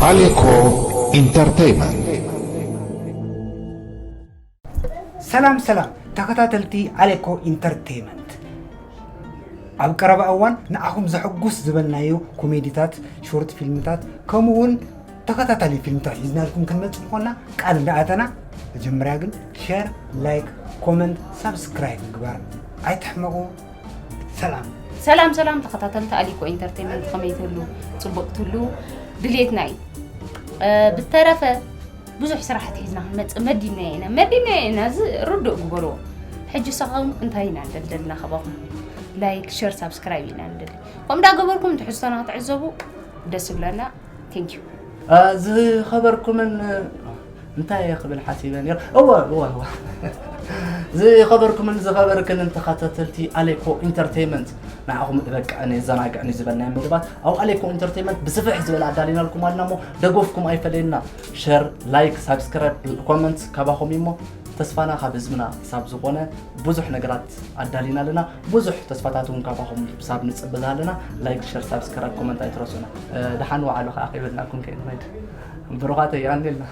Aleco Entertainment. ሰላም ሰላም ተኸታተልቲ ኣሌኮ ኢንተርቴይመንት፣ ኣብ ቀረባ እዋን ንዓኹም ዘሐጉስ ዝበልናዮ ኮሜዲታት፣ ሾርት ፊልምታት፣ ከምኡ እውን ተኸታታሊ ፊልምታት ሒዝናልኩም ክንመጽእ ምኾንና ቃል እንዳኣተና፣ መጀመርያ ግን ሸር፣ ላይክ፣ ኮመንት፣ ሳብስክራይብ ምግባር ኣይትሕመቑ። ሰላም። ሰላም ሰላም ተኸታተልቲ ኣሊኮ ኢንተርቴይመንት፣ ከመይ ትህሉ? ጽቡቕ ትህሉ ድሌትና እዩ። ብተረፈ ብዙሕ ስራሕቲ ሒዝና ክንመጽእ መዲብና ኢና መዲብና ኢና እዚ ርዱእ ግበርዎ። ሕጂ ሰኸም እንታይ ኢና እንደልደልና ካባኹም? ላይክ፣ ሸር፣ ሳብስክራይብ ኢና ንደሊ። ከምኡ እንዳገበርኩም ትሕዝቶና ክትዕዘቡ ደስ ይብለና። Thank you። ዝኸበርኩምን እንታይ እየ ክብል ሓሲበ ነይረ። እወ እወ እወ ዝኸበርኩምን ዝኸበርክንን ተኸታተልቲ ኣሌኮ ኢንተርቴይመንት፣ ንዓኹም እበቅዕን የዘናግዕን እዩ ዝበልናዮ መደባት ኣብ ኣሌኮ ኢንተርቴይመንት ብስፍሕ ዝበለ ኣዳሊናልኩም ኣለና እሞ ደገፍኩም ኣይፈለየና። ሸር፣ ላይክ፣ ሳብስክራይብ፣ ኮመንት ካባኹም እዩ እሞ ተስፋና ካብ ህዝብና ክሳብ ዝኾነ ብዙሕ ነገራት ኣዳሊና ኣለና። ብዙሕ ተስፋታት እውን ካባኹም ክሳብ ንፅበ ኣለና። ላይክ፣ ሸር፣ ሳብስክራይብ፣ ኮመንት ኣይትረሱና። ደሓን ዋዕሉ ከዓ ከይበልናኩም ከይንኸይድ ብሩኻት የቀንልና።